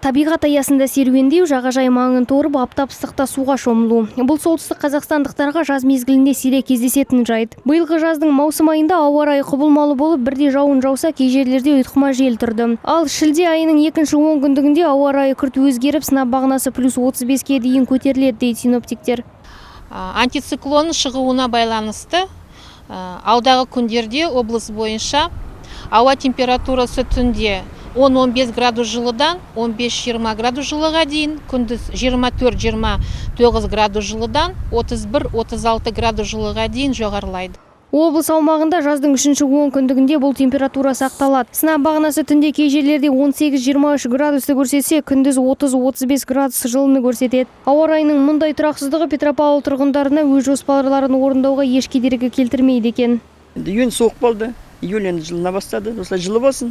Табиғат аясында серуендеу, жағажай маңын торып, аптап ыстықта суға шомылу. Бұл солтүстік қазақстандықтарға жаз мезгілінде сирек кездесетін жайт. Биылғы жаздың маусым айында ауа райы құбылмалы болып, бірде жауын жауса, кей жерлерде ұйтқыма жел тұрды. Ал шілде айының екінші 10 күндігінде ауа райы күрт өзгеріп, сынап бағанасы плюс 35-ке дейін көтеріледі, дейді синоптиктер. Антициклонның шығуына байланысты алдағы күндерде облыс бойынша ауа температурасы түнде 10-15 градус жылыдан 15-20 градус жылыға дейін, күндіз 24-29 градус жылыдан 31-36 градус жылыға дейін жоғарылайды. Облыс аумағында жаздың үшінші 10 күндігінде бұл температура сақталады. Сынап бағанасы түнде кей жерлерде 18-23 градусты көрсетсе, күндіз 30-35 градус жылыны көрсетеді. Ауа райының мұндай тұрақсыздығы Петропавл тұрғындарына өз жоспарларын орындауға еш кедергі келтірмейді екен. Енді июнь суық болды, июль енді жылына бастады. Осылай жылы болсын,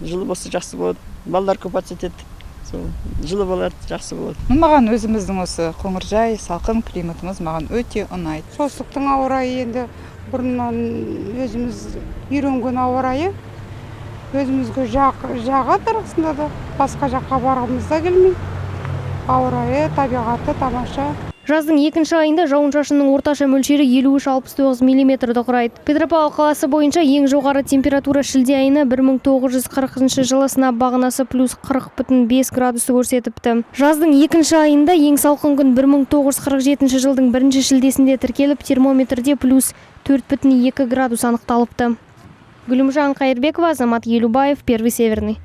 жылы болса, жақсы болады. Балалар купаться етеді, сол жылы болады, жақсы болады. Ну, маған өзіміздің осы қоңыржай салқын климатымыз маған өте ұнайды. Солтүстіктің ауа райы енді бұрыннан өзіміз үйренген ауа райы, өзімізге жағады. Расында да, басқа жаққа барғымыз да келмейді. Ауа райы, табиғаты тамаша. Жаздың екінші айында жауын-шашынның орташа мөлшері 53-69 миллиметрді құрайды. Петропавл қаласы бойынша ең жоғары температура шілде айына 1940 жылы сынап бағанасы плюс 40,5 градусты көрсетіпті. Жаздың екінші айында ең салқын күн 1947 жылдың бірінші шілдесінде тіркеліп, термометрде плюс 4,2 градус анықталыпты. Гүлімжан Қайырбекова, Азамат Елубаев, Первый Северный.